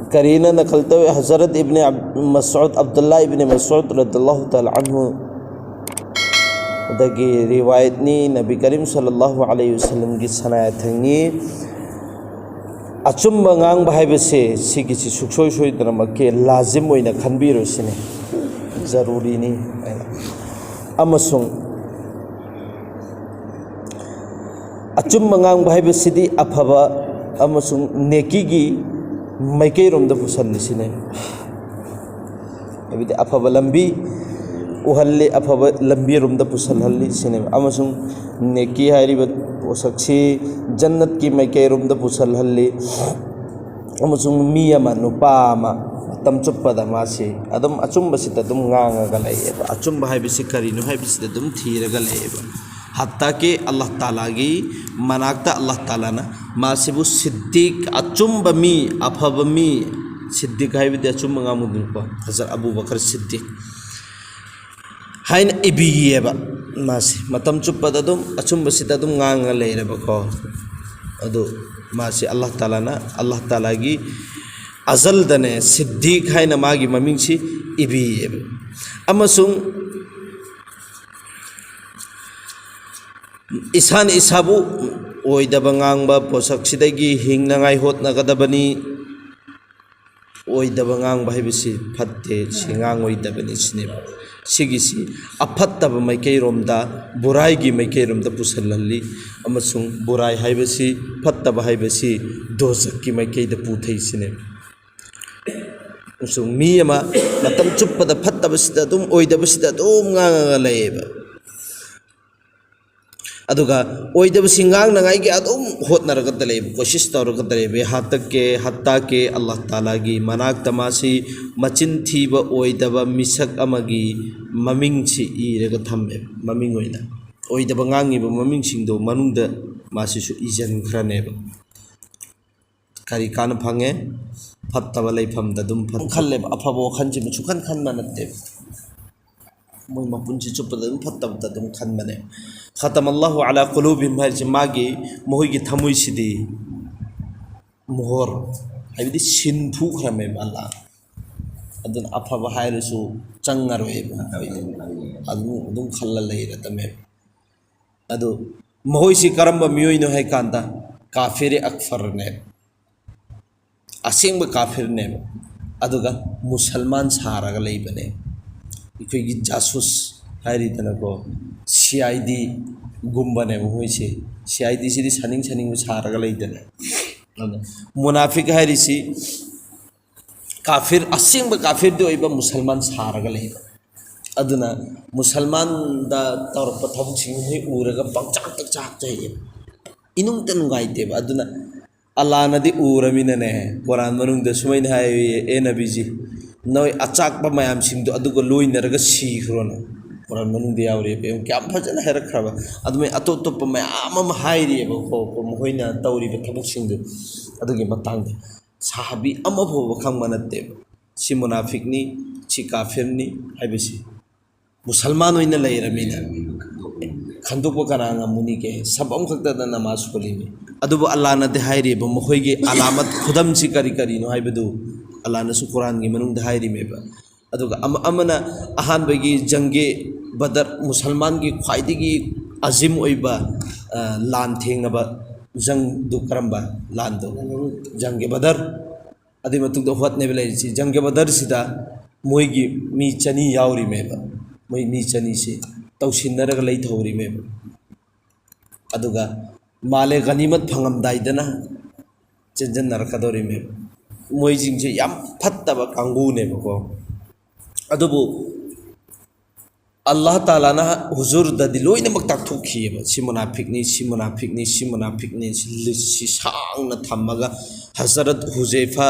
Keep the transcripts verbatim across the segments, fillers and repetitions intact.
ꯀꯔꯤꯅ ꯅꯀꯜ ꯇꯧꯏ? ꯍꯖꯔꯠ ꯏꯕꯅꯤ ꯑꯕ-, ꯃꯁꯎꯗ, ꯑꯕꯗꯨꯜꯂꯥ ꯏꯕꯅꯤ ꯃꯁꯎꯗ ꯔꯗꯤꯌꯜꯂꯥꯍꯨ ꯇꯥꯂꯥ ꯑꯟꯍꯨ ꯗꯒꯤ ꯔꯤꯋꯥꯌꯠꯅꯤ, ꯅꯕꯤ ꯀꯔꯤꯝ ꯁꯜꯂꯜꯂꯥꯍꯨ ꯑꯂꯩꯍꯤ ꯋꯁꯜꯂꯝꯒꯤ ꯁꯅꯥ ꯌꯥꯊꯪꯅꯤ꯫ ꯑꯆꯨꯝꯕ ꯉꯥꯡꯕ ꯍꯥꯏꯕꯁꯦ ꯁꯤꯒꯤꯁꯤ ꯁꯨꯛꯁꯣꯏ ꯁꯣꯏꯗꯅꯃꯛꯀꯤ ꯂꯥꯖꯤꯝ ꯑꯣꯏꯅ ꯈꯟꯕꯤꯔꯣ ꯁꯤꯅꯤ, ꯖꯔꯨꯔꯤꯅꯤ꯫ ꯑꯃꯁꯨꯡ ꯑꯆꯨꯝꯕ ꯉꯥꯡꯕ ꯍꯥꯏꯕꯁꯤꯗꯤ ꯑꯐꯕ ꯑꯃꯁꯨꯡ ꯅꯦꯀꯤꯒꯤ ꯃꯥꯏꯀꯩꯔꯣꯝꯗ ꯄꯨꯁꯜꯂꯤ ꯁꯤꯅꯦ꯫ ꯍꯥꯏꯕꯗꯤ ꯑꯐꯕ ꯂꯝꯕꯤ ꯎꯍꯜꯂꯤ, ꯑꯐꯕ ꯂꯝꯕꯤꯔꯣꯝꯗ ꯄꯨꯁꯜꯍꯜꯂꯤ ꯁꯤꯅꯦꯕ꯫ ꯑꯃꯁꯨꯡ ꯅꯦꯀꯤ ꯍꯥꯏꯔꯤꯕ ꯄꯣꯠꯁꯛꯁꯤ ꯖꯟꯅꯠꯀꯤ ꯃꯥꯏꯀꯩꯔꯣꯝꯗ ꯄꯨꯁꯜꯍꯜꯂꯤ꯫ ꯑꯃꯁꯨꯡ ꯃꯤ ꯑꯃ, ꯅꯨꯄꯥ ꯑꯃ ꯃꯇꯝ ꯆꯨꯞꯄꯗ ꯃꯥꯁꯤ ꯑꯗꯨꯝ ꯑꯆꯨꯝꯕꯁꯤꯗ ꯑꯗꯨꯝ ꯉꯥꯡꯉꯒ ꯂꯩꯌꯦꯕ꯫ ꯑꯆꯨꯝꯕ ꯍꯥꯏꯕꯁꯤ ꯀꯔꯤꯅꯣ ꯍꯥꯏꯕꯁꯤꯗ ꯑꯗꯨꯝ ꯊꯤꯔꯒ ꯂꯩꯌꯦꯕ꯫ ꯍꯠꯇꯥꯀꯤ ꯑꯜꯂꯥꯍ ꯇꯥꯂꯥꯒꯤ ꯃꯅꯥꯛꯇ ꯑꯜꯂꯥꯍ ꯇꯥꯂꯥꯅ ꯃꯥꯁꯤꯕꯨ ꯁꯤꯗꯤꯛ, ꯑꯆꯨꯝꯕ ꯃꯤ, ꯑꯐꯕ ꯃꯤ, ꯁꯤꯗꯤꯛ ꯍꯥꯏꯕꯗꯤ ꯑꯆꯨꯝꯕ ꯉꯥꯡꯕꯗꯨꯅꯤꯀꯣ, ꯍꯖꯔꯠ ꯑꯕꯨ ꯕꯀꯔ ꯁꯤꯗꯤꯛ ꯍꯥꯏꯅ ꯏꯕꯤꯌꯦꯕ꯫ ꯃꯥꯁꯤ ꯃꯇꯝ ꯆꯨꯞꯄꯗ ꯑꯗꯨꯝ ꯑꯆꯨꯝꯕꯁꯤꯗ ꯑꯗꯨꯝ ꯉꯥꯡꯉ ꯂꯩꯔꯕꯀꯣ꯫ ꯑꯗꯨ ꯃꯥꯁꯤ ꯑꯜꯂꯥꯍ ꯇꯥꯂꯥꯅ, ꯑꯜꯂꯥꯍ ꯇꯥꯂꯥꯒꯤ ꯑꯖꯜꯗꯅꯦ ꯁꯤꯗꯤꯛ ꯍꯥꯏꯅ ꯃꯥꯒꯤ ꯃꯃꯤꯡꯁꯤ ꯏꯕꯤꯌꯦꯕ꯫ ꯑꯃꯁꯨꯡ ꯏꯁꯥꯅ ꯏꯁꯥꯕꯨ ꯑꯣꯏꯗꯕ ꯉꯥꯡꯕ ꯄꯣꯠꯁꯛꯁꯤꯗꯒꯤ ꯍꯤꯡꯅꯉꯥꯏ ꯍꯣꯠꯅꯒꯗꯕꯅꯤ꯫ ꯑꯣꯏꯗꯕ ꯉꯥꯡꯕ ꯍꯥꯏꯕꯁꯤ ꯐꯠꯇꯦ, ꯁꯤ ꯉꯥꯡꯉꯣꯏꯗꯕꯅꯤ ꯁꯤꯅꯦꯕ꯫ ꯁꯤꯒꯤꯁꯤ ꯑꯐꯠꯇꯕ ꯃꯥꯏꯀꯩꯔꯣꯝꯗ, ꯕꯨꯔꯥꯏꯒꯤ ꯃꯥꯏꯀꯩꯔꯣꯝꯗ ꯄꯨꯁꯜꯍꯜꯂꯤ, ꯑꯃꯁꯨꯡ ꯕꯨꯔꯥꯏ ꯍꯥꯏꯕꯁꯤ, ꯐꯠꯇꯕ ꯍꯥꯏꯕꯁꯤ ꯗꯣꯖꯛꯀꯤ ꯃꯥꯏꯀꯩꯗ ꯄꯨꯊꯩ ꯁꯤꯅꯦꯕ꯫ ꯑꯃꯁꯨꯡ ꯃꯤ ꯑꯃ ꯃꯇꯝ ꯆꯨꯞꯄꯗ ꯐꯠꯇꯕꯁꯤꯗ ꯑꯗꯨꯝ, ꯑꯣꯏꯗꯕꯁꯤꯗ ꯑꯗꯨꯝ ꯉꯥꯡꯉꯒ ꯂꯩꯌꯦꯕ꯫ ꯑꯗꯨꯒ ꯑꯣꯏꯗꯕꯁꯤ ꯉꯥꯡꯅꯉꯥꯏꯒꯤ ꯑꯗꯨꯝ ꯍꯣꯠꯅꯔꯒꯗ ꯂꯩꯕ, ꯀꯣꯁꯤꯁ ꯇꯧꯔꯒꯗ ꯂꯩꯕ꯫ ꯍꯥꯇꯛꯀꯦ, ꯍꯠꯇꯥꯀꯦ, ꯑꯜꯂꯥꯍ ꯇꯥꯂꯥꯒꯤ ꯃꯅꯥꯛꯇ ꯃꯥꯁꯤ ꯃꯆꯤꯟ ꯊꯤꯕ, ꯑꯣꯏꯗꯕ ꯃꯤꯁꯛ ꯑꯃꯒꯤ ꯃꯃꯤꯡꯁꯤ ꯏꯔꯒ ꯊꯝꯃꯦ꯫ ꯃꯃꯤꯡ ꯑꯣꯏꯅ ꯑꯣꯏꯗꯕ ꯉꯥꯡꯉꯤꯕ ꯃꯃꯤꯡꯁꯤꯡꯗꯣ ꯃꯅꯨꯡꯗ ꯃꯥꯁꯤꯁꯨ ꯏꯁꯤꯟꯈ꯭ꯔꯅꯦꯕ꯫ ꯀꯔꯤ ꯀꯥꯟꯅ ꯐꯪꯉꯦ? ꯐꯠꯇꯕ ꯂꯩꯐꯝꯗ ꯑꯗꯨꯝ ꯐꯠ-, ꯈꯜꯂꯦꯕ꯫ ꯑꯐꯕ ꯋꯥꯈꯜꯁꯤꯕꯨ ꯁꯨꯡꯈꯟ ꯈꯟꯕ ꯅꯠꯇꯦꯕ꯫ ꯃꯣꯏ ꯃꯄꯨꯟꯁꯤ ꯆꯨꯞꯄꯗ ꯑꯗꯨꯝ ꯐꯠꯇꯕꯗ ꯑꯗꯨꯝ ꯈꯟꯕꯅꯦ꯫ ꯈꯇꯃꯜꯂꯥꯍꯨ ꯑꯂꯥ ꯀꯨꯂꯨꯕꯤꯍꯤꯝ ꯍꯥꯏꯔꯤꯁꯦ ꯃꯥꯒꯤ, ꯃꯈꯣꯏꯒꯤ ꯊꯃꯣꯏꯁꯤꯗꯤ ꯃꯣꯍꯣꯔ, ꯍꯥꯏꯕꯗꯤ ꯁꯤꯟ ꯐꯨꯈ꯭ꯔꯃꯦꯕ ꯑꯜꯂꯥ꯫ ꯑꯗꯨꯅ ꯑꯐꯕ ꯍꯥꯏꯔꯁꯨ ꯆꯪꯉꯔꯣꯏꯕ ꯃꯈꯣꯏꯗꯤ꯫ ꯑꯗꯨꯝ ꯑꯗꯨꯝ ꯈꯜꯂ ꯂꯩꯔꯗꯝꯃꯦꯕ꯫ ꯑꯗꯨ ꯃꯈꯣꯏꯁꯤ ꯀꯔꯝꯕ ꯃꯤꯑꯣꯏꯅꯣ ꯍꯥꯏ ꯀꯥꯟꯗ ꯀꯥꯐꯤꯔ ꯑꯛꯐꯔꯅꯦꯕ꯫ ꯑꯁꯦꯡꯕ ꯀꯥꯐꯤꯔꯅꯦꯕ꯫ ꯑꯗꯨꯒ ꯃꯨꯁꯜꯃꯥꯟ ꯁꯥꯔꯒ ꯂꯩꯕꯅꯦ꯫ ꯑꯩꯈꯣꯏꯒꯤ ꯖꯥꯁꯨꯁ ꯍꯥꯏꯔꯤꯗꯅꯀꯣ, ꯁꯤ ꯑꯥꯏ ꯗꯤꯒꯨꯝꯕꯅꯦꯕ ꯃꯣꯏꯁꯦ꯫ ꯁꯤ ꯑꯥꯏ ꯗꯤꯁꯤꯗꯤ ꯁꯥꯅꯤꯡ ꯁꯥꯅꯤꯡꯕ ꯁꯥꯔꯒ ꯂꯩꯗꯅ꯫ ꯑꯗꯣ ꯃꯨꯅꯥꯐꯤꯛ ꯍꯥꯏꯔꯤꯁꯤ ꯀꯥꯐꯤꯔ, ꯑꯁꯦꯡꯕ ꯀꯥꯐꯤꯔꯗꯤ ꯑꯣꯏꯕ, ꯃꯨꯁꯜꯃꯥꯟ ꯁꯥꯔꯒ ꯂꯩꯕ꯫ ꯑꯗꯨꯅ ꯃꯨꯁꯜꯃꯥꯟꯗ ꯇꯧꯔꯛꯄ ꯊꯕꯛꯁꯤꯡ ꯃꯣꯏ ꯎꯔꯒ ꯄꯪꯆꯥꯛꯇ ꯆꯥꯛꯆꯩꯌꯦꯕ꯫ ꯏꯅꯨꯡꯇ ꯅꯨꯡꯉꯥꯏꯇꯦꯕ꯫ ꯑꯗꯨꯅ ꯑꯜꯂꯥꯅꯗꯤ ꯎꯔꯃꯤꯅꯅꯦ, ꯀꯨꯔꯥꯟ ꯃꯅꯨꯡꯗ ꯁꯨꯃꯥꯏꯅ ꯍꯥꯏꯌꯦ, "ꯑꯦ ꯅꯕꯤꯖꯤ, ꯅꯣꯏ ꯑꯆꯥꯛꯄ ꯃꯌꯥꯝꯁꯤꯡꯗꯣ ꯑꯗꯨꯒ ꯂꯣꯏꯅꯔꯒ ꯁꯤꯈ꯭ꯔꯣꯅ"꯫ ꯀꯨꯔꯥꯟ ꯃꯅꯨꯡꯗ ꯌꯥꯎꯔꯤꯕ꯫ ꯌꯦꯡꯉꯨ, ꯀꯌꯥꯝ ꯐꯖꯅ ꯍꯥꯏꯔꯛꯈ꯭ꯔꯕ꯫ ꯑꯗꯨꯃꯥꯏꯅ ꯑꯇꯣꯞ ꯑꯇꯣꯞꯄ ꯃꯌꯥꯝ ꯑꯃ ꯍꯥꯏꯔꯤꯑꯕꯀꯣ, ꯃꯈꯣꯏꯅ ꯇꯧꯔꯤꯕ ꯊꯕꯛꯁꯤꯡꯗꯨ ꯑꯗꯨꯒꯤ ꯃꯇꯥꯡꯗ꯫ ꯁꯍꯥꯕꯤ ꯑꯃ ꯐꯥꯎꯕ ꯈꯪꯕ ꯅꯠꯇꯦꯕ꯫ ꯁꯤ ꯃꯨꯅꯥꯐꯤꯛꯅꯤ, ꯁꯤ ꯀꯥꯐꯤꯔꯅꯤ ꯍꯥꯏꯕꯁꯤ꯫ ꯃꯨꯁꯜꯃꯥꯟ ꯑꯣꯏꯅ ꯂꯩꯔꯃꯤꯅ ꯈꯟꯗꯣꯛꯄ ꯀꯅꯥ ꯉꯝꯃꯨꯅꯤꯒꯦ? ꯁꯕ ꯑꯃꯈꯛꯇꯗ ꯅꯃꯥꯖ ꯁꯣꯜꯂꯤꯅꯤ꯫ ꯑꯗꯨꯕꯨ ꯑꯜꯂꯥꯅꯗꯤ ꯍꯥꯏꯔꯤꯕ ꯃꯈꯣꯏꯒꯤ ꯑꯂꯥꯃꯠ ꯈꯨꯗꯝꯁꯤ ꯀꯔꯤ ꯀꯔꯤꯅꯣ ꯍꯥꯏꯕꯗꯨ ꯑꯜꯂꯥꯅꯁꯨ ꯀꯨꯔꯥꯟꯒꯤ ꯃꯅꯨꯡꯗ ꯍꯥꯏꯔꯤꯃꯦꯕ꯫ ꯑꯗꯨꯒ ꯑꯃ-, ꯑꯃꯅ ꯑꯍꯥꯟꯕꯒꯤ ꯖꯪꯒꯦ ꯕꯗꯔ, ꯃꯨꯁꯜꯃꯥꯟꯒꯤ ꯈ꯭ꯋꯥꯏꯗꯒꯤ ꯑꯖꯤꯝ ꯑꯣꯏꯕ, ꯑ, ꯂꯥꯟ ꯊꯦꯡꯅꯕ ꯖꯪꯗꯨ ꯀꯔꯝꯕ ꯂꯥꯟꯗꯣ? ꯖꯪꯒꯦ ꯕꯗꯔ꯫ ꯑꯗꯨꯏ ꯃꯇꯨꯡꯗ ꯎꯍꯗꯅꯦꯕ ꯂꯩꯔꯤꯁꯤ꯫ ꯖꯪꯒꯦ ꯕꯗꯔꯁꯤꯗ ꯃꯣꯏꯒꯤ ꯃꯤ ꯆꯅꯤ ꯌꯥꯎꯔꯤꯃꯦꯕ꯫ ꯃꯣꯏ ꯃꯤ ꯆꯅꯤꯁꯤ ꯇꯧꯁꯤꯟꯅꯔꯒ ꯂꯩꯊꯍꯧꯔꯤꯃꯦꯕ꯫ ꯑꯗꯨꯒ ꯃꯥꯜꯂꯦ ꯒꯅꯤꯃꯠ ꯐꯪꯉꯝꯗꯥꯏꯗꯅ ꯆꯦꯟꯖꯟꯅꯔꯛꯀꯗꯧꯔꯤꯃꯦꯕ꯫ ꯃꯣꯏꯁꯤꯡꯁꯦ ꯌꯥꯝ ꯐꯠꯇꯕ ꯀꯥꯡꯕꯨꯅꯦꯕꯀꯣ꯫ ꯑꯗꯨꯕꯨ ꯑꯜꯂꯥꯍ ꯇꯥꯂꯥꯅ ꯍꯨꯖꯨꯔꯗꯗꯤ ꯂꯣꯏꯅꯃꯛ ꯇꯥꯛꯊꯣꯛꯈꯤꯑꯕ꯫ ꯁꯤ ꯃꯨꯅꯥꯐꯤꯛꯅꯤ, ꯁꯤ ꯃꯨꯅꯥꯐꯤꯛꯅꯤ, ꯁꯤ ꯃꯨꯅꯥꯐꯤꯛꯅꯤ, ꯁꯤ ꯂꯤꯁꯁꯤ ꯁꯥꯡꯅ ꯊꯝꯃꯒ ꯍꯖꯔꯠ ꯍꯨꯖꯩꯐ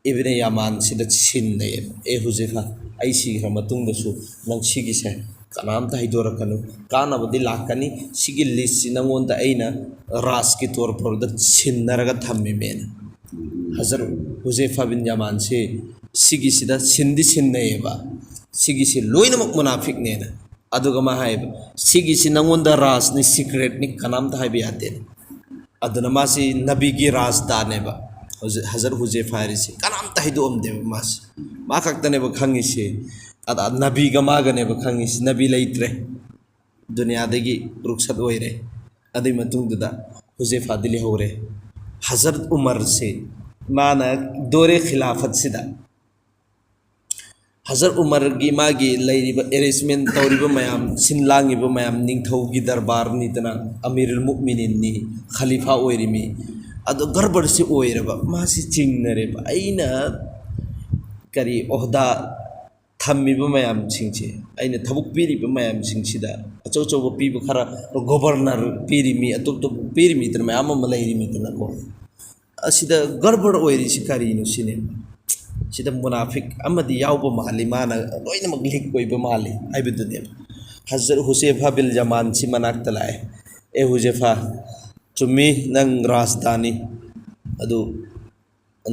ꯏꯕꯅꯦ ꯌꯥꯃꯥꯟꯁꯤꯗ ꯁꯤꯟꯅꯩꯌꯦꯕ꯫ "ꯑꯦ ꯍꯨꯖꯩꯐ, ꯑꯩ ꯁꯤꯈ꯭ꯔ ꯃꯇꯨꯡꯗꯁꯨ ꯅꯪ ꯁꯤꯒꯤꯁꯦ ꯀꯅꯥꯝꯇ ꯍꯩꯗꯣꯔꯛꯀꯅꯨ, ꯀꯥꯟꯅꯕꯗꯤ ꯂꯥꯛꯀꯅꯤ, ꯁꯤꯒꯤ ꯂꯤꯁꯁꯤ ꯅꯪꯉꯣꯟꯗ ꯑꯩꯅ ꯔꯥꯖꯀꯤ ꯇꯣꯔ ꯐꯣꯔꯗ ꯁꯤꯟꯅꯔꯒ ꯊꯝꯃꯤꯃꯦꯅ"꯫ ꯍꯖꯔꯠ ꯍꯨꯖꯩꯐ ꯕꯤꯟ ꯌꯥꯃꯥꯟꯁꯤ ꯁꯤꯒꯤꯁꯤꯗ ꯁꯤꯟꯗꯤ ꯁꯤꯟꯅꯩꯌꯦꯕ꯫ ꯁꯤꯒꯤꯁꯤ ꯂꯣꯏꯅꯃꯛ ꯃꯨꯅꯥꯐꯤꯛꯅꯦꯅ꯫ ꯑꯗꯨꯒ ꯃꯥ ꯍꯥꯏꯌꯦꯕ, "ꯁꯤꯒꯤꯁꯤ ꯅꯪꯉꯣꯟꯗ ꯔꯥꯖꯅꯤ, ꯁꯤꯀ꯭ꯔꯦꯠꯅꯤ, ꯀꯅꯥꯝꯇ ꯍꯥꯏꯕ ꯌꯥꯗꯦ"꯫ ꯑꯗꯨꯅ ꯃꯥꯁꯤ ꯅꯕꯤꯒꯤ ꯔꯥꯖꯗꯥꯅꯦꯕ꯫ ꯍꯧꯖꯤꯛ ꯍꯖꯔꯠ ꯍꯨꯖꯦꯐꯥ ꯍꯥꯏꯔꯤꯁꯤ ꯀꯅꯥꯝꯇ ꯍꯥꯏꯗꯣꯛꯑꯝꯗꯦꯕ꯫ ꯃꯥꯁꯦ ꯃꯥ ꯈꯛꯇꯅꯦꯕ ꯈꯪꯉꯤꯁꯤ꯫ ꯑꯗ ꯅꯕꯤꯒ ꯃꯥꯒꯅꯦꯕ ꯈꯪꯉꯤꯁꯤ꯫ ꯅꯕꯤ ꯂꯩꯇ꯭ꯔꯦ, ꯗꯨꯅꯤꯌꯥꯗꯒꯤ ꯔꯨꯛꯁꯠ ꯑꯣꯏꯔꯦ꯫ ꯑꯗꯨꯏ ꯃꯇꯨꯡꯗꯨꯗ ꯍꯨꯖꯦꯐꯥꯗꯤ ꯂꯩꯍꯧꯔꯦ꯫ ꯍꯖꯔꯠ ꯎꯃꯔꯁꯦ ꯃꯥꯅ ꯗꯣꯔꯦ ꯈꯤꯂꯥꯐꯠꯁꯤꯗ ꯍꯖꯔꯠ ꯎꯃꯔꯒꯤ ꯃꯥꯒꯤ ꯂꯩꯔꯤꯕ ꯑꯦꯔꯦꯟꯖꯃꯦꯟ ꯇꯧꯔꯤꯕ ꯃꯌꯥꯝ, ꯁꯤꯟ ꯂꯥꯡꯉꯤꯕ ꯃꯌꯥꯝ, ꯅꯤꯡꯊꯧꯒꯤ ꯗꯔꯕꯥꯔꯅꯤꯗꯅ, ꯑꯃꯤꯔꯨꯜ ꯃꯨꯛꯃꯤꯅꯤꯟꯅꯤ, ꯈꯂꯤꯐꯥ ꯑꯣꯏꯔꯤꯃꯤ꯫ ꯑꯗꯣ ꯒꯔꯕꯔꯁꯤ ꯑꯣꯏꯔꯕ, ꯃꯥꯁꯤ ꯆꯤꯡꯅꯔꯦꯕ꯫ ꯑꯩꯅ ꯀꯔꯤ ꯑꯣꯍꯗꯥ ꯊꯝꯃꯤꯕ ꯃꯌꯥꯝꯁꯤꯡꯁꯦ, ꯑꯩꯅ ꯊꯕꯛ ꯄꯤꯔꯤꯕ ꯃꯌꯥꯝꯁꯤꯡꯁꯤꯗ, ꯑꯆꯧ ꯑꯆꯧꯕ ꯄꯤꯕ ꯈꯔ, ꯒꯣꯕꯔꯅꯔ ꯄꯤꯔꯤꯃꯤ, ꯑꯇꯣꯞ ꯑꯇꯣꯞꯄ ꯄꯤꯔꯤꯃꯤꯗꯅ, ꯃꯌꯥꯝ ꯑꯃ ꯂꯩꯔꯤꯃꯤꯗꯅꯀꯣ꯫ ꯑꯁꯤꯗ ꯒꯔꯕꯔ ꯑꯣꯏꯔꯤꯁꯤ ꯀꯔꯤꯅꯣ ꯁꯤꯅꯦ꯫ ꯁꯤꯗ ꯃꯨꯅꯥꯐꯤꯛ ꯑꯃꯗꯤ ꯌꯥꯎꯕ ꯃꯥꯜꯂꯤ, ꯃꯥꯅ ꯂꯣꯏꯅꯃꯛ ꯂꯤꯛ ꯑꯣꯏꯕ ꯃꯥꯜꯂꯤ ꯍꯥꯏꯕꯗꯨꯅꯦꯕ꯫ ꯍꯖꯔꯠ ꯍꯨꯖꯦꯐꯥ ꯕꯤꯜ ꯌꯃꯥꯟꯁꯤ ꯃꯅꯥꯛꯇ ꯂꯥꯛꯑꯦ꯫ "ꯑꯦ ꯍꯨꯖꯦꯐꯥ, ꯆꯨꯝꯃꯤ, ꯅꯪ ꯔꯥꯖꯗꯥꯅꯤ, ꯑꯗꯨ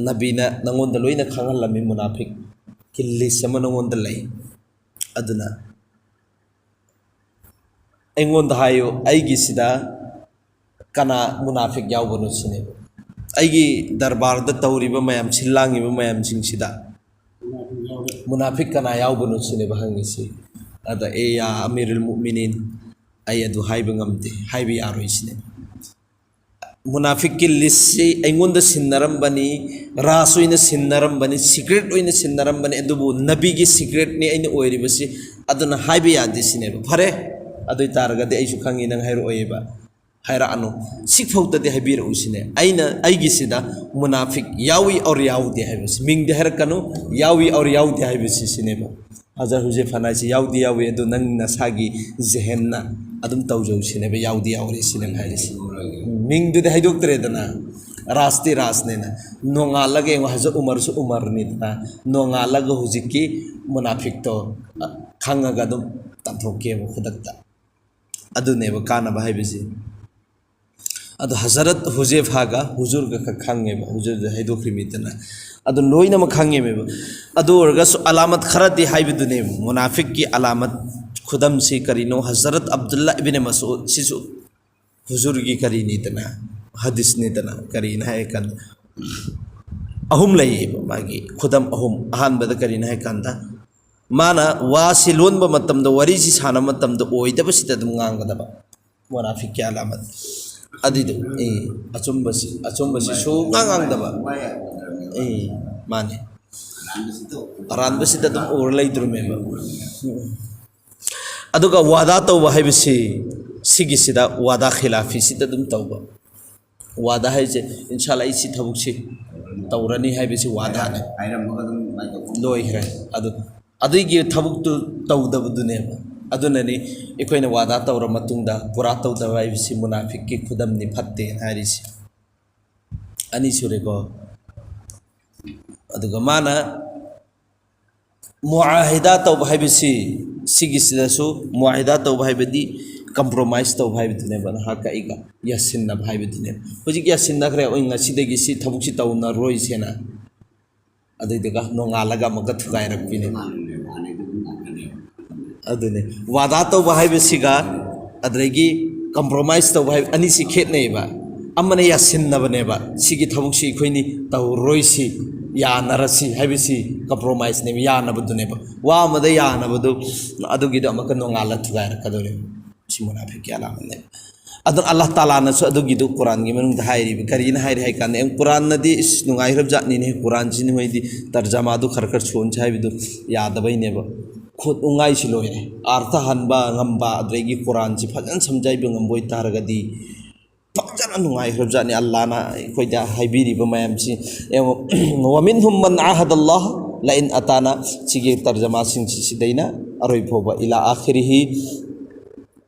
ꯅꯕꯤꯅ ꯅꯪꯉꯣꯟꯗ ꯂꯣꯏꯅ ꯈꯪꯍꯜꯂꯝꯃꯤ, ꯃꯨꯅꯥꯐꯤꯛꯀꯤ ꯂꯤꯁ ꯑꯃ ꯅꯪꯉꯣꯟꯗ ꯂꯩ꯫ ꯑꯗꯨꯅ ꯑꯩꯉꯣꯟꯗ ꯍꯥꯏꯌꯨ, ꯑꯩꯒꯤꯁꯤꯗ ꯀꯅꯥ ꯃꯨꯅꯥꯐꯤꯛ ꯌꯥꯎꯕꯅꯣ ꯁꯤꯅꯦꯕ꯫ ꯑꯩꯒꯤ ꯗꯔꯕꯥꯔꯗ ꯇꯧꯔꯤꯕ ꯃꯌꯥꯝ, ꯁꯤꯜ ꯂꯥꯡꯉꯤꯕ ꯃꯌꯥꯝꯁꯤꯡꯁꯤꯗ ꯃꯨꯅꯥꯐꯤꯛ ꯀꯅꯥ ꯌꯥꯎꯕꯅꯣ ꯁꯤꯅꯦꯕ ꯍꯪꯉꯤꯁꯤ꯫ ꯑꯗ, "ꯑꯦ ꯌꯥ ꯑꯃꯤꯔꯨꯜ ꯃꯨꯛꯃꯤꯅꯤꯟ, ꯑꯩ ꯑꯗꯨ ꯍꯥꯏꯕ ꯉꯝꯗꯦ, ꯍꯥꯏꯕ ꯌꯥꯔꯣꯏ" ꯁꯤꯅꯦꯕ꯫ ꯃꯨꯅꯥꯐꯤꯛꯀꯤ ꯂꯤꯁꯁꯤ ꯑꯩꯉꯣꯟꯗ ꯁꯤꯟꯅꯔꯝꯕꯅꯤ, ꯔꯥꯖ ꯑꯣꯏꯅ ꯁꯤꯟꯅꯔꯝꯕꯅꯤ, ꯁꯤꯀ꯭ꯔꯦꯠ ꯑꯣꯏꯅ ꯁꯤꯟꯅꯔꯝꯕꯅꯤ, ꯑꯗꯨꯕꯨ ꯅꯕꯤꯒꯤ ꯁꯤꯀ꯭ꯔꯦꯠꯅꯤ ꯑꯩꯅ ꯑꯣꯏꯔꯤꯕꯁꯤ, ꯑꯗꯨꯅ ꯍꯥꯏꯕ ꯌꯥꯗꯦ ꯁꯤꯅꯦꯕ꯫ ꯐꯔꯦ, ꯑꯗꯨ ꯑꯣꯏ ꯇꯥꯔꯒꯗꯤ ꯑꯩꯁꯨ ꯈꯪꯉꯤ ꯅꯪ ꯍꯥꯏꯔꯛꯑꯣꯏꯕ, ꯍꯥꯏꯔꯛꯑꯅꯨ, ꯁꯤꯐꯥꯎꯗꯗꯤ ꯍꯥꯏꯕꯤꯔꯛꯎ ꯁꯤꯅꯦ꯫ ꯑꯩꯅ ꯑꯩꯒꯤꯁꯤꯗ ꯃꯨꯅꯥꯐꯤꯛ ꯌꯥꯎꯏ ꯑꯣꯔ ꯌꯥꯎꯗꯦ ꯍꯥꯏꯕꯁꯤ, ꯃꯤꯡꯗꯤ ꯍꯥꯏꯔꯛꯀꯅꯨ, ꯌꯥꯎꯏ ꯑꯣꯔ ꯌꯥꯎꯗꯦ ꯍꯥꯏꯕꯁꯤ ꯁꯤꯅꯦꯕ꯫ ꯍꯖꯔꯠ ꯍꯨꯖꯦꯐꯥꯅ ꯍꯥꯏꯁꯤ ꯌꯥꯎꯗꯤ ꯌꯥꯎꯏ, ꯑꯗꯨ ꯅꯪ ꯅꯁꯥꯒꯤ ꯖꯦꯍꯦꯟꯅ ꯑꯗꯨꯝ ꯇꯧꯖꯧ ꯁꯤꯅꯦꯕ, ꯌꯥꯎꯗꯤ ꯌꯥꯎꯔꯦ ꯁꯤꯅꯦꯕ ꯍꯥꯏꯔꯤꯁꯤ꯫ ꯃꯤꯡꯗꯨꯗꯤ ꯍꯥꯏꯗꯣꯛꯇ꯭ꯔꯦꯗꯅ, ꯔꯥꯖꯇꯤ ꯔꯥꯖꯅꯦꯅ꯫ ꯅꯣꯡꯉꯥꯜꯂꯒ ꯌꯦꯡꯉꯣ, ꯍꯖꯔꯠ ꯎꯃꯔꯁꯨ ꯎꯃꯔꯅꯤꯗꯅ, ꯅꯣꯡꯉꯥꯜꯂꯒ ꯍꯧꯖꯤꯛꯀꯤ ꯃꯨꯅꯥꯐꯤꯛꯇꯣ ꯈꯪꯉꯒ ꯑꯗꯨꯝ ꯇꯥꯟꯊꯣꯛꯀꯦꯕ ꯈꯨꯗꯛꯇ꯫ ꯑꯗꯨꯅꯦꯕ ꯀꯥꯟꯅꯕ ꯍꯥꯏꯕꯁꯤ꯫ ꯑꯗꯣ ꯍꯖꯔꯠ ꯍꯨꯖꯦꯐꯥꯒ ꯍꯨꯖꯨꯔꯒ ꯈꯛ ꯈꯪꯉꯦꯕ, ꯍꯨꯖꯨꯔꯗ ꯍꯥꯏꯗꯣꯛꯈ꯭ꯔꯤꯃꯤꯗꯅ꯫ ꯑꯗꯨ ꯂꯣꯏꯅꯃꯛ ꯈꯪꯉꯦꯕ꯫ ꯑꯗꯨ ꯑꯣꯏꯔꯒꯁꯨ ꯑꯂꯥꯃꯠ ꯈꯔꯗꯤ ꯍꯥꯏꯕꯗꯨꯅꯦꯕ, ꯃꯨꯅꯥꯐꯤꯛꯀꯤ ꯑꯂꯥꯃꯠ ꯈꯨꯗꯝꯁꯤ ꯀꯔꯤꯅꯣ? ꯍꯖꯔꯠ ꯑꯕꯗꯨꯜꯂꯥ ꯏꯕꯤꯟ ꯃꯁꯎꯗ, ꯁꯤꯁꯨ ꯍꯨꯖꯨꯔꯒꯤ ꯀꯔꯤꯅꯤꯗꯅ, ꯍꯗꯤꯁꯅꯤꯗꯅ, ꯀꯔꯤꯅ ꯍꯥꯏꯔꯀꯥꯟꯗ, ꯑꯍꯨꯝ ꯂꯩꯌꯦꯕ ꯃꯥꯒꯤ ꯈꯨꯗꯝ ꯑꯍꯨꯝ꯫ ꯑꯍꯥꯟꯕꯗ ꯀꯔꯤꯅꯣ ꯍꯥꯏ ꯀꯥꯟꯗ, ꯃꯥꯅ ꯋꯥꯁꯤ ꯂꯣꯟꯕ ꯃꯇꯝꯗ, ꯋꯥꯔꯤꯁꯤ ꯁꯥꯟꯅꯕ ꯃꯇꯝꯗ ꯑꯣꯏꯗꯕꯁꯤꯗ ꯑꯗꯨꯝ ꯉꯥꯡꯒꯗꯕ꯫ ꯃꯨꯅꯥꯐꯤꯛꯀꯤ ꯑꯂꯥꯃꯠ ꯑꯗꯨꯏꯗꯣ, ꯑꯦ, ꯑꯆꯨꯝꯕꯁꯤ, ꯑꯆꯨꯝꯕꯁꯤ ꯁꯨꯉꯥꯡ ꯉꯥꯡꯗꯕ꯫ ꯑꯦ, ꯃꯥꯅꯦ꯫ ꯑꯔꯥꯟꯕꯁꯤꯗ ꯑꯗꯨꯝ ꯎꯔ ꯂꯩꯗ꯭ꯔꯨꯃꯦꯕ꯫ ꯑꯗꯨꯒ ꯋꯥꯗꯥ ꯇꯧꯕ ꯍꯥꯏꯕꯁꯤ, ꯁꯤꯒꯤꯁꯤꯗ ꯋꯥꯗꯥ ꯈꯤꯂꯥꯐꯤꯁꯤꯗ ꯑꯗꯨꯝ ꯇꯧꯕ꯫ ꯋꯥꯗꯥ ꯍꯥꯏꯁꯦ, "ꯏꯟꯁꯥꯜꯂꯥ ꯑꯩ ꯁꯤ ꯊꯕꯛꯁꯤ ꯇꯧꯔꯅꯤ" ꯍꯥꯏꯕꯁꯤ ꯋꯥꯗꯥꯅꯤ꯫ ꯍꯥꯏꯔꯝꯃꯒ ꯑꯗꯨꯝ ꯃꯥꯏ ꯇꯧꯐꯝ ꯂꯣꯏꯈ꯭ꯔꯦ꯫ ꯑꯗꯨ, ꯑꯗꯨꯒꯤ ꯊꯕꯛꯇꯨ ꯇꯧꯗꯕꯗꯨꯅꯦꯕ꯫ ꯑꯗꯨꯅꯅꯤ ꯑꯩꯈꯣꯏꯅ ꯋꯥꯗꯥ ꯇꯧꯔ ꯃꯇꯨꯡꯗ ꯄꯨꯔꯥ ꯇꯧꯗꯕ ꯍꯥꯏꯕꯁꯤ ꯃꯨꯅꯥꯐꯤꯛꯀꯤ ꯈꯨꯗꯝꯅꯤ, ꯐꯠꯇꯦꯅ ꯍꯥꯏꯔꯤꯁꯤ꯫ ꯑꯅꯤ ꯁꯨꯔꯦꯀꯣ꯫ ꯑꯗꯨꯒ ꯃꯥꯅ ꯃꯨꯑꯥꯍꯤꯗꯥ ꯇꯧꯕ ꯍꯥꯏꯕꯁꯤ, ꯁꯤꯒꯤꯁꯤꯗꯁꯨ ꯃꯨꯑꯥꯍꯤꯗꯥ ꯇꯧꯕ ꯍꯥꯏꯕꯗꯤ ꯀꯝꯄ꯭ꯔꯣꯃꯥꯏꯁ ꯇꯧꯕ ꯍꯥꯏꯕꯗꯨꯅꯦꯕ, ꯅꯍꯥꯛꯀ ꯑꯩꯒ ꯌꯥꯁꯤꯟꯅꯕ ꯍꯥꯏꯕꯗꯨꯅꯦꯕ꯫ ꯍꯧꯖꯤꯛ ꯌꯥꯁꯤꯟꯅꯈ꯭ꯔꯦ, ꯑꯩ ꯉꯁꯤꯗꯒꯤ ꯁꯤ ꯊꯕꯛꯁꯤ ꯇꯧꯅꯔꯣꯏꯁꯦꯅ꯫ ꯑꯗꯨꯏꯗꯨꯒ ꯅꯣꯡꯉꯥꯜꯂꯒ ꯑꯃꯨꯛꯀ ꯊꯨꯒꯥꯏꯔꯛꯄꯤꯅꯦ꯫ ꯑꯗꯨꯅꯦ, ꯋꯥꯗꯥ ꯇꯧꯕ ꯍꯥꯏꯕꯁꯤꯒ ꯑꯗꯨꯗꯒꯤ ꯀꯝꯄ꯭ꯔꯣꯃꯥꯏꯁ ꯇꯧꯕ ꯍꯥꯏꯕ ꯑꯅꯤꯁꯤ ꯈꯦꯠꯅꯩꯕ꯫ ꯑꯃꯅ ꯌꯥꯁꯤꯟꯅꯕꯅꯦꯕ, "ꯁꯤꯒꯤ ꯊꯕꯛꯁꯤ ꯑꯩꯈꯣꯏꯅꯤ ꯇꯧꯔꯣꯏꯁꯤ, ꯌꯥꯅꯔꯁꯤ" ꯍꯥꯏꯕꯁꯤ ꯀꯝꯄ꯭ꯔꯣꯃꯥꯏꯁꯅꯦꯕ, ꯌꯥꯅꯕꯗꯨꯅꯦꯕ꯫ ꯋꯥ ꯑꯃꯗ ꯌꯥꯅꯕꯗꯨ, ꯑꯗꯨꯒꯤꯗꯣ ꯑꯃꯨꯛꯀ ꯅꯣꯡꯉꯥꯜꯂ ꯊꯨꯒꯥꯏꯔꯛꯀꯗꯧꯔꯦꯕ꯫ ꯁꯤ ꯃꯨꯅꯥꯐꯤꯛꯀꯤ ꯑꯂꯥꯃꯠꯅꯦꯕ꯫ ꯑꯗꯨꯅ ꯑꯜꯂꯥꯍ ꯇꯥꯂꯥꯅꯁꯨ ꯑꯗꯨꯒꯤꯗꯨ ꯀꯨꯔꯥꯟꯒꯤ ꯃꯅꯨꯡꯗ ꯍꯥꯏꯔꯤꯕ꯫ ꯀꯔꯤꯅ ꯍꯥꯏꯔꯤ ꯍꯥꯏ ꯀꯥꯟꯗ, ꯑꯦ, ꯀꯨꯔꯥꯟꯅꯗꯤ ꯏꯁ ꯅꯨꯡꯉꯥꯏꯈ꯭ꯔꯕ ꯖꯥꯠꯅꯤꯅꯦ, ꯀꯨꯔꯥꯟꯁꯤ ꯅꯣꯏꯗꯤ ꯇꯔꯖꯃꯥꯗꯨ ꯈꯔ ꯈꯔ ꯁꯣꯟꯁꯤ ꯍꯥꯏꯕꯗꯨ ꯌꯥꯗꯕꯩꯅꯦꯕ꯫ ꯈꯨꯠ ꯅꯨꯡꯉꯥꯏꯁꯤ ꯂꯣꯏꯔꯦ꯫ ꯑꯥꯔꯊ ꯍꯟꯕ ꯉꯝꯕ, ꯑꯗꯨꯗꯒꯤ ꯀꯨꯔꯥꯟꯁꯤ ꯐꯖꯅ ꯁꯝꯖꯥꯏꯕ ꯉꯝꯕ ꯑꯣꯏꯇꯥꯔꯒꯗꯤ ꯐꯖꯅ ꯅꯨꯡꯉꯥꯏꯈ꯭ꯔꯕ ꯖꯥꯠꯅꯤ꯫ ꯑꯜꯂꯥꯅ ꯑꯩꯈꯣꯏꯗ ꯍꯥꯏꯕꯤꯔꯤꯕ ꯃꯌꯥꯝꯁꯤ ꯌꯦꯡꯉꯣ꯫ "ꯋꯥꯃꯤꯟꯍꯨꯝ ꯃꯟ ꯑꯥꯍꯗ ꯑꯜꯂꯥꯍ ꯂꯥꯏꯟ ꯑꯇꯥꯅ", ꯁꯤꯒꯤ ꯇꯔꯖꯃꯥꯁꯤꯡꯁꯤ ꯁꯤꯗꯩꯅ ꯑꯔꯣꯏ ꯐꯥꯎꯕ, "ꯏꯂꯥ ꯑꯥꯈꯤꯔꯤꯍꯤ",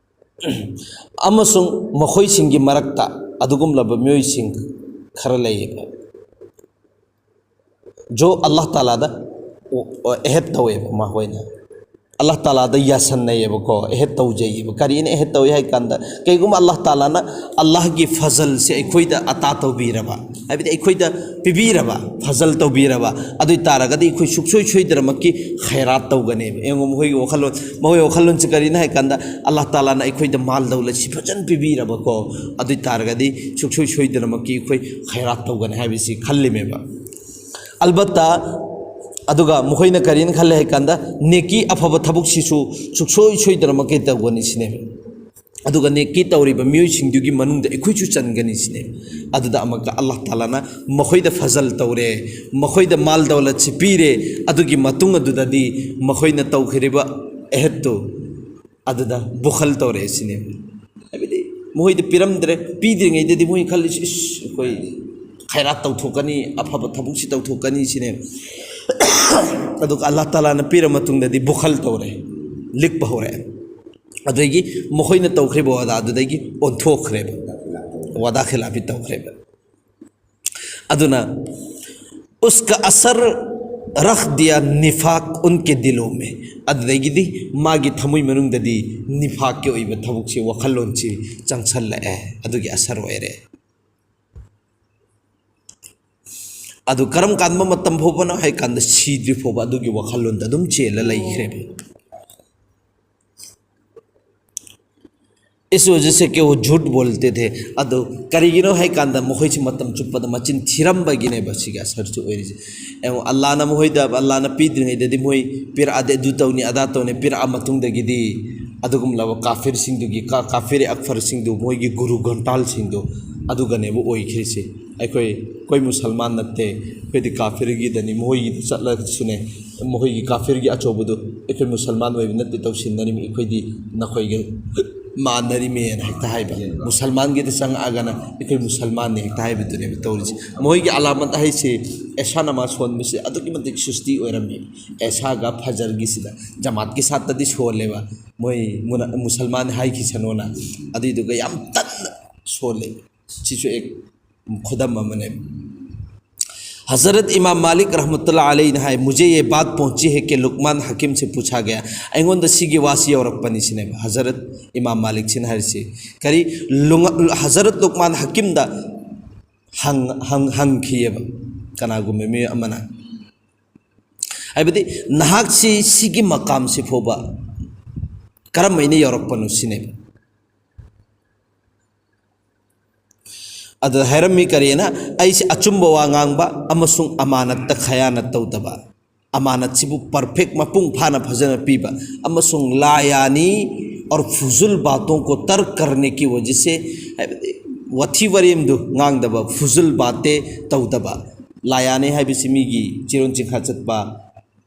ꯑꯃꯁꯨꯡ ꯃꯈꯣꯏꯁꯤꯡꯒꯤ ꯃꯔꯛꯇ ꯑꯗꯨꯒꯨꯝꯂꯕ ꯃꯤꯑꯣꯏꯁꯤꯡ ꯈꯔ ꯂꯩꯌꯦꯕ, ꯖꯣ ꯑꯜꯂꯥꯍ ꯇꯥꯂꯥꯗ ꯑꯦꯍꯦꯗ ꯇꯧꯋꯦꯕ ꯃꯈꯣꯏꯅ꯫ ꯑꯜꯂꯥꯍ ꯇꯥꯂꯥꯗ ꯌꯥꯁꯟꯅꯩꯌꯦꯕꯀꯣ, ꯑꯦꯍꯦꯠ ꯇꯧꯖꯩꯌꯦꯕ꯫ ꯀꯔꯤꯅ ꯑꯦꯍꯦꯠ ꯇꯧꯏ ꯍꯥꯏ ꯀꯥꯟꯗ, ꯀꯩꯒꯨꯝꯕ ꯑꯜꯂꯥꯍ ꯇꯥꯂꯥꯅ ꯑꯜꯂꯥꯍꯒꯤ ꯐꯖꯜꯁꯦ ꯑꯩꯈꯣꯏꯗ ꯑꯇꯥ ꯇꯧꯕꯤꯔꯕ, ꯍꯥꯏꯕꯗꯤ ꯑꯩꯈꯣꯏꯗ ꯄꯤꯕꯤꯔꯕ, ꯐꯖꯜ ꯇꯧꯕꯤꯔꯕ, ꯑꯗꯨ ꯑꯣꯏ ꯇꯥꯔꯒꯗꯤ ꯑꯩꯈꯣꯏ ꯁꯨꯡꯁꯣꯏ ꯁꯣꯏꯗꯅꯃꯛꯀꯤ ꯈꯩꯔꯥꯠ ꯇꯧꯒꯅꯦꯕ꯫ ꯌꯦꯡꯉꯣ, ꯃꯈꯣꯏꯒꯤ ꯋꯥꯈꯜꯂꯣꯟ, ꯃꯈꯣꯏꯒꯤ ꯋꯥꯈꯜꯂꯣꯟꯁꯦ ꯀꯔꯤꯅꯣ ꯍꯥꯏ ꯀꯥꯟꯗ, ꯑꯜꯂꯥꯍ ꯇꯥꯂꯥꯅ ꯑꯩꯈꯣꯏꯗ ꯃꯥꯜ ꯗꯧꯂꯠꯁꯤ ꯐꯖꯅ ꯄꯤꯕꯤꯔꯕꯀꯣ, ꯑꯗꯨ ꯑꯣꯏ ꯇꯥꯔꯒꯗꯤ ꯁꯨꯡꯁꯣꯏ ꯁꯣꯏꯗꯅꯃꯛꯀꯤ ꯑꯩꯈꯣꯏ ꯈꯩꯔꯥꯠ ꯇꯧꯒꯅꯤ ꯍꯥꯏꯕꯁꯤ ꯈꯜꯂꯤꯃꯦꯕ꯫ ꯑꯜꯕꯠꯇ, ꯑꯗꯨꯒ ꯃꯈꯣꯏꯅ ꯀꯔꯤꯅ ꯈꯜꯂꯦ ꯍꯥꯏ ꯀꯥꯟꯗ, ꯅꯦꯀꯤ ꯑꯐꯕ ꯊꯕꯛꯁꯤꯁꯨ ꯁꯨꯡꯁꯣꯏ ꯁꯣꯏꯗꯅꯃꯛꯀꯤ ꯇꯧꯒꯅꯤ ꯁꯤꯅꯦꯕ꯫ ꯑꯗꯨꯒ ꯅꯦꯀꯤ ꯇꯧꯔꯤꯕ ꯃꯤꯑꯣꯏꯁꯤꯡꯗꯨꯒꯤ ꯃꯅꯨꯡꯗ ꯑꯩꯈꯣꯏꯁꯨ ꯆꯟꯒꯅꯤ ꯁꯤꯅꯦ꯫ ꯑꯗꯨꯗ ꯑꯃꯨꯛꯀ ꯑꯜꯂꯥꯍ ꯇꯥꯂꯥꯅ ꯃꯈꯣꯏꯗ ꯐꯖꯜ ꯇꯧꯔꯦ, ꯃꯈꯣꯏꯗ ꯃꯥꯜ ꯗꯧꯂꯠꯁꯤ ꯄꯤꯔꯦ, ꯑꯗꯨꯒꯤ ꯃꯇꯨꯡ ꯑꯗꯨꯗꯗꯤ ꯃꯈꯣꯏꯅ ꯇꯧꯈꯤꯔꯤꯕ ꯑꯦꯍꯠꯇꯨ ꯑꯗꯨꯗ ꯕꯨꯈꯜ ꯇꯧꯔꯛꯑꯦ ꯁꯤꯅꯦ꯫ ꯍꯥꯏꯕꯗꯤ ꯃꯈꯣꯏꯗ ꯄꯤꯔꯝꯗ꯭ꯔꯦ, ꯄꯤꯗ꯭ꯔꯤꯉꯩꯗꯗꯤ ꯃꯣꯏ ꯈꯜꯂꯤꯁꯤ, "ꯏꯁ, ꯑꯩꯈꯣꯏ ꯈꯩꯔꯥꯠ ꯇꯧꯊꯣꯛꯀꯅꯤ, ꯑꯐꯕ ꯊꯕꯛꯁꯤ ꯇꯧꯊꯣꯛꯀꯅꯤ" ꯁꯤꯅꯦ꯫ ꯑꯗꯨꯒ ꯑꯜꯂꯥꯍ ꯇꯥꯂꯥꯅ ꯄꯤꯔ ꯃꯇꯨꯡꯗꯗꯤ ꯕꯨꯈꯜ ꯇꯧꯔꯦ, ꯂꯤꯛꯄ ꯍꯧꯔꯛꯑꯦ꯫ ꯑꯗꯨꯗꯒꯤ ꯃꯈꯣꯏꯅ ꯇꯧꯈ꯭ꯔꯤꯕ ꯋꯥꯗꯥꯗꯨꯗꯒꯤ ꯑꯣꯟꯊꯣꯛꯈ꯭ꯔꯦꯕ, ꯋꯥꯗꯥ ꯈꯤꯂꯥꯐꯤ ꯇꯧꯈ꯭ꯔꯦꯕ꯫ ꯑꯗꯨꯅ "उसका असर रख दिया निफाक उनके दिलों में", ꯑꯗꯨꯗꯒꯤꯗꯤ ꯃꯥꯒꯤ ꯊꯃꯣꯏ ꯃꯅꯨꯡꯗꯗꯤ ꯅꯤꯐꯥꯛꯀꯤ ꯑꯣꯏꯕ ꯊꯕꯛꯁꯤ, ꯋꯥꯈꯜꯂꯣꯟꯁꯤ ꯆꯪꯁꯜꯂꯛꯑꯦ, ꯑꯗꯨꯒꯤ ꯑꯁꯔ ꯑꯣꯏꯔꯦ꯫ ꯑꯗꯨ ꯀꯔꯝ ꯀꯥꯟꯕ ꯃꯇꯝ ꯐꯥꯎꯕꯅꯣ ꯍꯥꯏ ꯀꯥꯟꯗ, ꯁꯤꯗ꯭ꯔꯤ ꯐꯥꯎꯕ ꯑꯗꯨꯒꯤ ꯋꯥꯈꯜꯂꯣꯟꯗ ꯑꯗꯨꯝ ꯆꯦꯜꯂ ꯂꯩꯈ꯭ꯔꯦꯕ꯫ "इस वजह से कि वो झूठ बोलते थे", ꯑꯗꯨ ꯀꯔꯤꯒꯤꯅꯣ ꯍꯥꯏ ꯀꯥꯟꯗ, ꯃꯈꯣꯏꯁꯤ ꯃꯇꯝ ꯆꯨꯞꯄꯗ ꯃꯆꯤꯟ ꯊꯤꯔꯝꯕꯒꯤꯅꯦꯕ ꯁꯤꯒꯤ ꯑꯁꯔꯁꯤ ꯑꯣꯏꯔꯤꯁꯦ꯫ ꯌꯦꯡꯉꯣ, ꯑꯜꯂꯥꯅ ꯃꯈꯣꯏꯗ, ꯑꯜꯂꯥꯅ ꯄꯤꯗ꯭ꯔꯤꯉꯩꯗꯗꯤ ꯃꯣꯏ ꯄꯤꯔꯛꯑꯗꯤ ꯑꯗꯨ ꯇꯧꯅꯤ, ꯑꯗꯥ ꯇꯧꯅꯤ, ꯄꯤꯔꯛꯑ ꯃꯇꯨꯡꯗꯒꯤꯗꯤ ꯑꯗꯨꯒꯨꯝꯂꯕ ꯀꯥꯐꯤꯔꯁꯤꯡꯗꯨꯒꯤ, ꯀꯥ-, ꯀꯥꯐꯤꯔ ꯑꯛꯐꯔꯁꯤꯡꯗꯨ, ꯃꯣꯏꯒꯤ ꯒꯨꯔꯨ ꯒꯣꯟꯇꯥꯜꯁꯤꯡꯗꯨ, ꯑꯗꯨꯒꯅꯦꯕ ꯑꯣꯏꯈ꯭ꯔꯤꯁꯦ꯫ ꯑꯩꯈꯣꯏ, ꯑꯩꯈꯣꯏ ꯃꯨꯁꯜꯃꯥꯟ ꯅꯠꯇꯦ, ꯑꯩꯈꯣꯏꯗꯤ ꯀꯥꯐꯤꯔꯒꯤꯗꯅꯤ, ꯃꯈꯣꯏꯒꯤꯗ ꯆꯠꯂꯁꯨꯅꯦ, ꯃꯈꯣꯏꯒꯤ ꯀꯥꯐꯤꯔꯒꯤ ꯑꯆꯧꯕꯗꯨ ꯑꯩꯈꯣꯏ ꯃꯨꯁꯜꯃꯥꯟ ꯑꯣꯏꯕ ꯅꯠꯇꯦ ꯇꯧꯁꯤꯟꯅꯔꯤꯃꯤ, ꯑꯩꯈꯣꯏꯗꯤ ꯅꯈꯣꯏꯒ ꯃꯥꯟꯅꯔꯤꯃꯦꯅ ꯍꯦꯛꯇ ꯍꯥꯏꯕ, ꯃꯨꯁꯜꯃꯥꯟꯒꯤꯗ ꯆꯪꯉꯛꯑꯒꯅ ꯑꯩꯈꯣꯏ ꯃꯨꯁꯜꯃꯥꯟꯅꯤ ꯍꯦꯛꯇ ꯍꯥꯏꯕꯗꯨꯅꯦꯕ ꯇꯧꯔꯤꯁꯦ꯫ ꯃꯈꯣꯏꯒꯤ ꯑꯂꯥꯃꯠ ꯍꯥꯏꯁꯦ ꯑꯦꯁꯥ ꯅꯃꯥꯖ ꯁꯣꯟꯕꯁꯦ ꯑꯗꯨꯛꯀꯤ ꯃꯇꯤꯛ ꯁꯨꯁꯇꯤ ꯑꯣꯏꯔꯝꯃꯤ꯫ ꯑꯦꯁꯥꯒ ꯐꯖꯔꯒꯤꯁꯤꯗ ꯖꯃꯥꯠꯀꯤ ꯁꯥꯠꯇꯗꯤ ꯁꯣꯜꯂꯦꯕ, ꯃꯣꯏ ꯃꯨꯅ-, ꯃꯨꯁꯜꯃꯥꯟ ꯍꯥꯏꯈꯤꯁꯅꯣꯅ, ꯑꯗꯨꯏꯗꯨꯒ ꯌꯥꯝ ꯇꯟꯅ ꯁꯣꯜꯂꯦ꯫ ꯁꯤꯁꯨ ꯑꯦꯛ ꯈꯨꯗꯝ ꯑꯃꯅꯦꯕ꯫ ꯍꯖꯔꯠ ꯏꯃꯥꯝ ꯃꯥꯂꯤꯛ ꯔꯍꯃꯇꯨꯜꯂꯥ ꯑꯂꯩꯅ ꯍꯥꯏ, "ꯃꯨꯖꯦ ꯌꯦ ꯕꯥꯠ ꯄꯣꯟꯆꯤ ꯍꯦ ꯀꯦ ꯂꯨꯛꯃꯥꯟ ꯍꯀꯤꯝ ꯁꯦ ꯄꯨꯆꯥ ꯒꯌꯥ"꯫ ꯑꯩꯉꯣꯟꯗ ꯁꯤꯒꯤ ꯋꯥꯁꯤ ꯌꯧꯔꯛꯄꯅꯤ ꯁꯤꯅꯦꯕ ꯍꯖꯔꯠ ꯏꯃꯥꯝ ꯃꯥꯂꯤꯛꯁꯤꯅ ꯍꯥꯏꯔꯤꯁꯤ꯫ ꯀꯔꯤ? ꯂꯨꯉ-, ꯍꯖꯔꯠ ꯂꯨꯛꯃꯥꯟ ꯍꯀꯤꯝꯗ ꯍꯪ-, ꯍꯪ-, ꯍꯪꯈꯤꯑꯕ ꯀꯅꯥꯒꯨꯝꯕ ꯃꯤꯑꯣꯏ ꯑꯃꯅ꯫ ꯍꯥꯏꯕꯗꯤ, "ꯅꯍꯥꯛꯁꯤ ꯁꯤꯒꯤ ꯃꯀꯥꯝꯁꯤ ꯐꯥꯎꯕ ꯀꯔꯝ ꯍꯥꯏꯅ ꯌꯧꯔꯛꯄꯅꯣ?" ꯁꯤꯅꯦꯕ꯫ ꯑꯗꯨꯗ ꯍꯥꯏꯔꯝꯃꯤ ꯀꯔꯤꯅ? "ꯑꯩꯁꯦ ꯑꯆꯨꯝꯕ ꯋꯥ ꯉꯥꯡꯕ ꯑꯃꯁꯨꯡ ꯑꯃꯥꯅꯠꯇ ꯈꯌꯥꯅꯠ ꯇꯧꯗꯕ, ꯑꯃꯥꯅꯠꯁꯤꯕꯨ perfect, ꯃꯄꯨꯡ ꯐꯥꯅ ꯐꯖꯅ ꯄꯤꯕ, ꯑꯃꯁꯨꯡ ꯂꯥꯌꯥꯅꯤ ꯑꯣꯔ ꯐꯨꯖꯨꯜ ꯕꯥꯇꯣꯡ ꯀꯣ ꯇꯔꯛ ꯀꯔꯅꯦ ꯀꯤ ꯋꯖꯍ ꯁꯦ", ꯍꯥꯏꯕꯗꯤ ꯋꯥꯊꯤ ꯋꯥꯔꯦꯝꯗꯨ ꯉꯥꯡꯗꯕ, ꯐꯨꯖꯨꯜ ꯕꯥꯇꯦ ꯇꯧꯗꯕ꯫ ꯂꯥꯌꯥꯅꯤ ꯍꯥꯏꯕꯁꯤ ꯃꯤꯒꯤ ꯆꯤꯔꯣꯟ ꯆꯤꯡꯈꯥ ꯆꯠꯄ,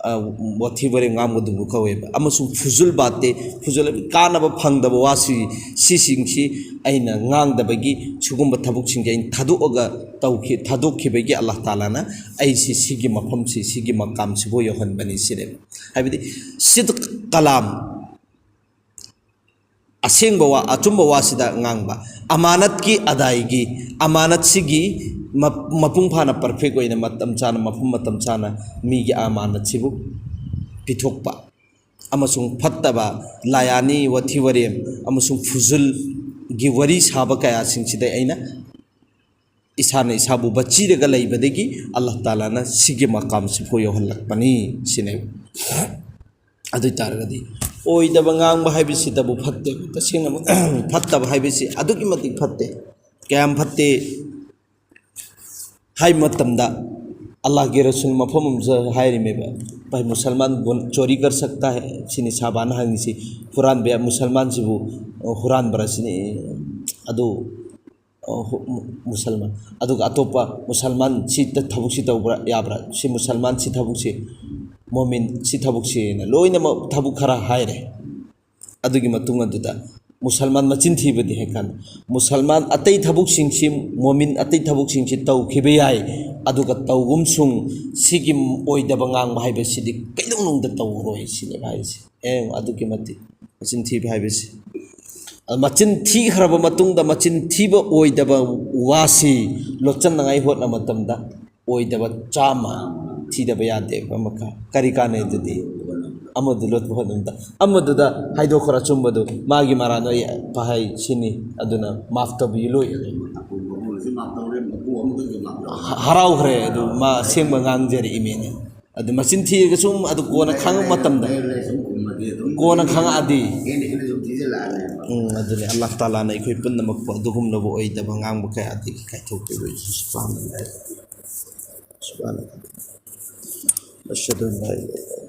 ꯑ, ꯋꯥꯊꯤ ꯋꯥꯔꯦꯝ ꯉꯥꯡꯕꯗꯨꯕꯨ ꯀꯧꯋꯦꯕ꯫ ꯑꯃꯁꯨꯡ ꯐꯨꯖꯨꯜ ꯕꯥꯇꯦ, ꯐꯨꯖꯨꯜ ꯍꯥꯏꯕꯗꯤ ꯀꯥꯟꯅꯕ ꯐꯪꯗꯕ ꯋꯥꯁꯤ, ꯁꯤꯁꯤꯡꯁꯤ ꯑꯩꯅ ꯉꯥꯡꯗꯕꯒꯤ, ꯁꯤꯒꯨꯝꯕ ꯊꯕꯛꯁꯤꯡꯁꯦ ꯑꯩꯅ ꯊꯥꯗꯣꯛꯑꯒ ꯇꯧꯈꯤ-, ꯊꯥꯗꯣꯛꯈꯤꯕꯒꯤ ꯑꯜꯂꯥꯍ ꯇꯥꯂꯥꯅ ꯑꯩꯁꯤ ꯁꯤꯒꯤ ꯃꯐꯝꯁꯤ, ꯁꯤꯒꯤ ꯃꯀꯥꯝꯁꯤꯕꯨ ꯌꯧꯍꯟꯕꯅꯤ ꯁꯤꯅꯦꯕ꯫ ꯍꯥꯏꯕꯗꯤ ꯁꯤꯗ ꯀꯂꯥꯝ, ꯑꯁꯦꯡꯕ ꯋꯥ, ꯑꯆꯨꯝꯕ ꯋꯥꯁꯤꯗ ꯉꯥꯡꯕ, ꯑꯃꯥꯅꯠꯀꯤ ꯑꯗꯥꯏꯒꯤ, ꯑꯃꯥꯅꯠꯁꯤꯒꯤ ꯃ-, ꯃꯄꯨꯡ ꯐꯥꯅ perfect ꯑꯣꯏꯅ ꯃꯇꯝ ꯆꯥꯅ, ꯃꯐꯝ ꯃꯇꯝ ꯆꯥꯅ ꯃꯤꯒꯤ ꯑꯃꯥꯅꯠꯁꯤꯕꯨ ꯄꯤꯊꯣꯛꯄ, ꯑꯃꯁꯨꯡ ꯐꯠꯇꯕ, ꯂꯥꯌꯥꯅꯤ, ꯋꯥꯊꯤ ꯋꯥꯔꯦꯝ ꯑꯃꯁꯨꯡ ꯐꯨꯖꯨꯜꯒꯤ ꯋꯥꯔꯤ ꯁꯥꯕ ꯀꯌꯥꯁꯤꯡꯁꯤꯗ ꯑꯩꯅ ꯏꯁꯥꯅ ꯏꯁꯥꯕꯨ ꯕꯆꯤꯔꯒ ꯂꯩꯕꯗꯒꯤ ꯑꯜꯂꯥꯍ ꯇꯥꯂꯥꯅ ꯁꯤꯒꯤ ꯃꯀꯥꯝꯁꯤꯐꯥꯎ ꯌꯧꯍꯜꯂꯛꯄꯅꯤ ꯁꯤꯅꯦꯕ꯫ ꯑꯗꯨ ꯑꯣꯏ ꯇꯥꯔꯒꯗꯤ ꯑꯣꯏꯗꯕ ꯉꯥꯡꯕ ꯍꯥꯏꯕꯁꯤꯗꯕꯨ ꯐꯠꯇꯦ꯫ ꯇꯁꯦꯡꯅ ꯐꯠꯇꯕ ꯍꯥꯏꯕꯁꯤ ꯑꯗꯨꯛꯀꯤ ꯃꯇꯤꯛ ꯐꯠꯇꯦ꯫ ꯀꯌꯥꯝ ꯐꯠꯇꯦ ꯍꯥꯏꯕ ꯃꯇꯝꯗ, ꯑꯜꯂꯥꯍꯒꯤ ꯔꯁꯨꯜ ꯃꯐꯝ ꯑꯃꯗ ꯍꯥꯏꯔꯤꯃꯦꯕ, "ꯚꯥꯏ, ꯃꯨꯁꯜꯃꯥꯟ ꯒꯨꯟ-, ꯆꯣꯔꯤ ꯀꯔ ꯁꯛꯇꯥ ꯍꯦ?" ꯁꯤꯅꯤ ꯁꯥꯕꯥꯅ ꯍꯪꯉꯤꯁꯤ꯫ ꯍꯨꯔꯥꯟꯕ ꯌꯥ-, ꯃꯨꯁꯜꯃꯥꯟꯁꯤꯕꯨ, ꯑ, ꯍꯨꯔꯥꯟꯕ꯭ꯔꯥ ꯁꯤꯅꯤ꯫ ꯑꯗꯨ, ꯑ, ꯍꯨ-, ꯃꯨ-, ꯃꯨꯁꯜꯃꯥꯟ, ꯑꯗꯨꯒ ꯑꯇꯣꯞꯄ ꯃꯨꯁꯜꯃꯥꯟ ꯁꯤ ꯇ-, ꯊꯕꯛꯁꯤ ꯇꯧꯕ꯭ꯔꯥ, ꯌꯥꯕ꯭ꯔꯥ? ꯁꯤ ꯃꯨꯁꯜꯃꯥꯟ ꯁꯤ ꯊꯕꯛꯁꯤ, ꯃꯣꯃꯤꯟ ꯁꯤ ꯊꯕꯛꯁꯤꯅ ꯂꯣꯏꯅꯃꯛ ꯊꯕꯛ ꯈꯔ ꯍꯥꯏꯔꯦ꯫ ꯑꯗꯨꯒꯤ ꯃꯇꯨꯡ ꯑꯗꯨꯗ ꯃꯨꯁꯜꯃꯥꯟ ꯃꯆꯤꯟ ꯊꯤꯕꯗꯤ ꯍꯥꯏ ꯀꯥꯟꯗ, ꯃꯨꯁꯜꯃꯥꯟ ꯑꯇꯩ ꯊꯕꯛꯁꯤꯡꯁꯤ, ꯃꯣꯃꯤꯟ ꯑꯇꯩ ꯊꯕꯛꯁꯤꯡꯁꯤ ꯇꯧꯈꯤꯕ ꯌꯥꯏ, ꯑꯗꯨꯒ ꯇꯧꯒꯨꯝꯁꯨꯡ ꯁꯤꯒꯤ ꯑꯣꯏꯗꯕ ꯉꯥꯡꯕ ꯍꯥꯏꯕꯁꯤꯗꯤ ꯀꯩꯗꯧꯅꯨꯡꯗ ꯇꯧꯔꯣꯏ ꯁꯤꯅꯦꯕ ꯍꯥꯏꯔꯤꯁꯦ꯫ ꯑꯦ, ꯑꯗꯨꯛꯀꯤ ꯃꯇꯤꯛ ꯃꯆꯤꯟ ꯊꯤꯕ ꯍꯥꯏꯕꯁꯤ꯫ ꯑ, ꯃꯆꯤꯟ ꯊꯤꯈ꯭ꯔꯕ ꯃꯇꯨꯡꯗ ꯃꯆꯤꯟ ꯊꯤꯕ ꯑꯣꯏꯗꯕ ꯋꯥꯁꯤ ꯂꯣꯠꯆꯟꯅꯉꯥꯏ ꯍꯣꯠꯅꯕ ꯃꯇꯝꯗ, ꯑꯣꯏꯗꯕ ꯆꯥꯝꯃ ꯊꯤꯗꯕ ꯌꯥꯗꯦꯕ꯫ ꯑꯃꯈꯛ ꯀꯔꯤ ꯀꯥꯟꯅꯩ ꯑꯗꯨꯗꯤ? ꯑꯃꯗꯨ ꯂꯣꯠꯄ ꯍꯣꯠꯅꯕꯗ, ꯑꯃꯗꯨꯗ ꯍꯥꯏꯗꯣꯛꯈ꯭ꯔꯣ ꯑꯆꯨꯝꯕꯗꯨ, ꯃꯥꯒꯤ ꯃꯔꯥꯟ ꯑꯩ ꯐꯍꯩ ꯁꯤꯅꯤ, ꯑꯗꯨꯅ ꯃꯥꯐ ꯇꯧꯕꯤꯌꯨ, ꯂꯣꯏ꯫ ꯍ-, ꯍꯔꯥꯎꯈ꯭ꯔꯦ꯫ ꯑꯗꯨ ꯃꯥ ꯑꯁꯦꯡꯕ ꯉꯥꯡꯖꯔꯛꯏꯃꯦꯅꯦ꯫ ꯑꯗꯨ ꯃꯆꯤꯟ ꯊꯤꯔꯒ ꯁꯨꯝ ꯑꯗꯨ ꯀꯣꯟꯅ ꯈꯪꯉꯛꯄ ꯃꯇꯝꯗ, ꯀꯣꯟꯅ ꯈꯪꯉꯛꯑꯗꯤ꯫ ꯎꯝ, ꯑꯗꯨꯅꯤ, ꯑꯜꯂꯥꯍ ꯇꯥꯂꯥꯅ ꯑꯩꯈꯣꯏ ꯄꯨꯝꯅꯃꯛꯄꯨ ꯑꯗꯨꯒꯨꯝꯂꯕ ꯑꯣꯏꯗꯕ ꯉꯥꯡꯕ ꯀꯌꯥꯗꯒꯤ ꯀꯥꯏꯊꯣꯛꯄꯤꯕ ꯑꯣꯏꯁꯅꯨ꯫ ꯁꯨꯕꯍꯥꯅꯜꯂꯥꯍ꯫ ꯁꯨꯕꯍꯥꯅꯜꯂꯥꯍ꯫ ꯑꯁꯍꯗꯨ ꯑꯟ ꯂꯥ ꯏꯂꯥꯍ ꯏꯜꯂꯜꯂꯥꯍ꯫